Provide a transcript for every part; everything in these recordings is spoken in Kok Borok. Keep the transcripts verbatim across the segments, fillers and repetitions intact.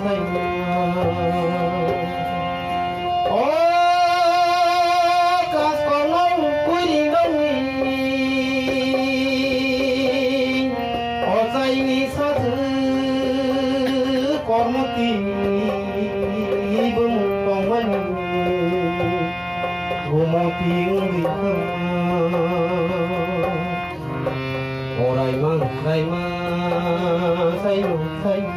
O kaskolong puri nangni ochaini sajwk kormoti bumung tongmani gumoti wngwi thang. Oraima, raima, saima, saima.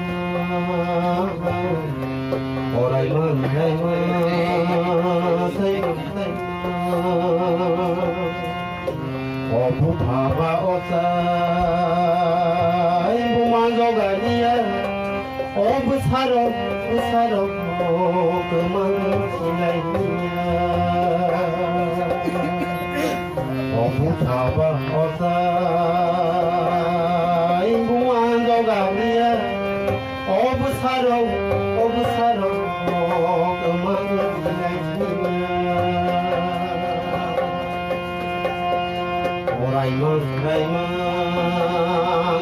Oraima, raima, saima, saima. Obu thaba ochai, buma jogaliya. O bwsarok, bwsarok, o kwmang silai hiya. O bwsaba ochai buma jogaliya. O bwsarok, o bwsarok, o kwmang silai hiya. Oraima, raima,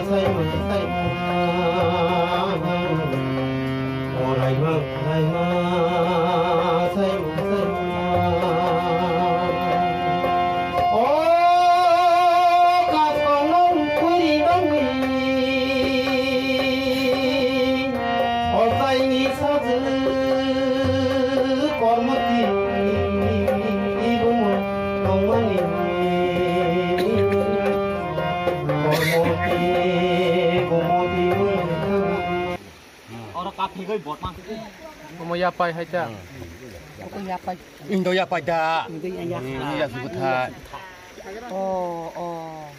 saima, saima. Oraima, raima, saima, saima. O kakolong puri nangni ochaini sajwk kormoti bumung tongmani kormoti gumoti wngwi thang. Oro kaphigwi botma. Omo yapai hai ta. Oko yapai. Indo yapai da. Indo ya. Hmm, ya sugu tha. Oh, oh.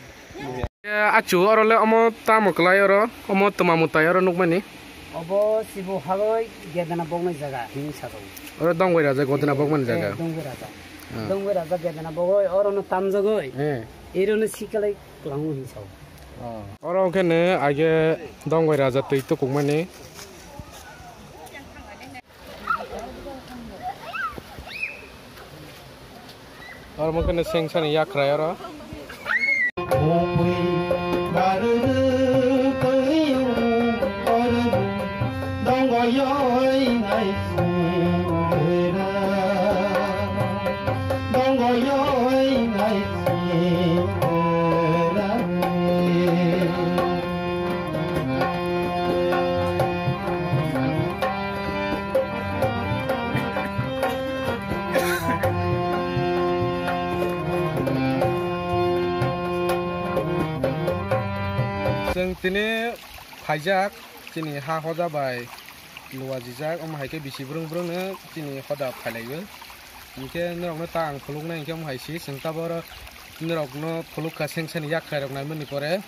Ya, achu oro le omo tamo kwlai oro, omo tuma mutai oro nukmani. Obo sibo hagoi gedana boknai jaga hin sago. Oro dongbai raja godana bokmani jaga. Eh, dongbai raja. Hmm. Dongbai raja gedana bogoi oro no tamjagoi. Eh. Ero no sikalai kwlangwi hin sago. Oro hwnkhe no age dongbai raja twi tukukmani. Oro hwnkhe no sengsani yakrai oro. Chwng tini phaijak chini ha hoja bai luajijak, omo hai khe bisi brwng brwng no chini hoda phailaio. Hinkhe norokno ta ang phuluknai hinkhe omo hai se chwng tabuk oro norokno phulukha sengsani yakkhai rok naimani pore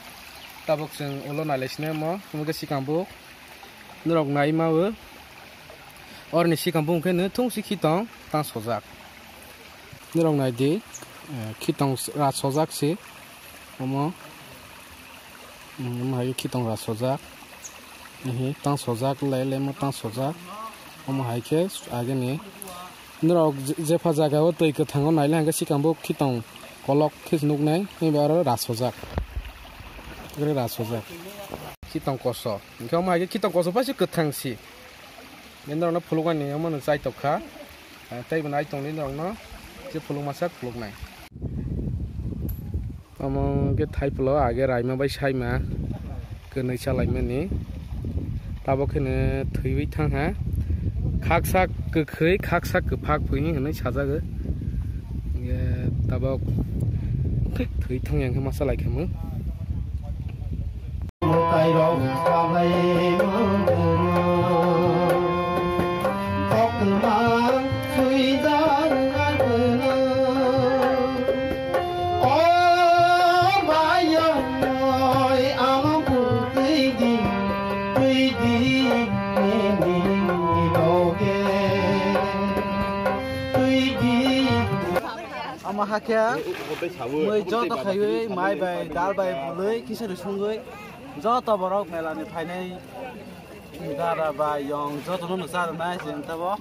tabuk chwng ulo nailaisinai omo, omo khe sikang buk norok naimawo. Oroni sikang buk khe no thungsi khitong tang sojak. Norok nai di, eh, khitong ras sojak se omo. Hmm, omo hai khe khitong ras sojak. Ehe, tang sojak, lai lai mo tang sojak. Omo hai khe agini norok je-, jepha jaga o twi kwthang o nai le hwnkhe sikang bo khitong kolok khe se nuknai, eba oro ras sojak. Oro ras sojak. Khitong koso. Hwnkhe omo hai khe khitong koso pai se kwthang si. Norokno phulukmani omo no chai tok kha. Tei bo nai tongdi norokno je phuluk masa phuluknai. Omo khe thaipholo age raima bai saima kwnwi chalaimani. Tabok kheno thwiwi thangha. Khaksa kwkhwi, khaksa kwphak phui hinwi sajago. Tabok thwi thangya khe masa lai khamu. Mwtairok salai mangkuna, koktwma swijak mangkuna. O bayamoi ano putwi di, twi di, nini loge, twi di. Omo hakhe mui joto khaiwi mai bai, dal bai, bwlwi, kisa rw sungwi joto borok mela ni phainai dara bai yong joto no cha rwnai chwng tabok.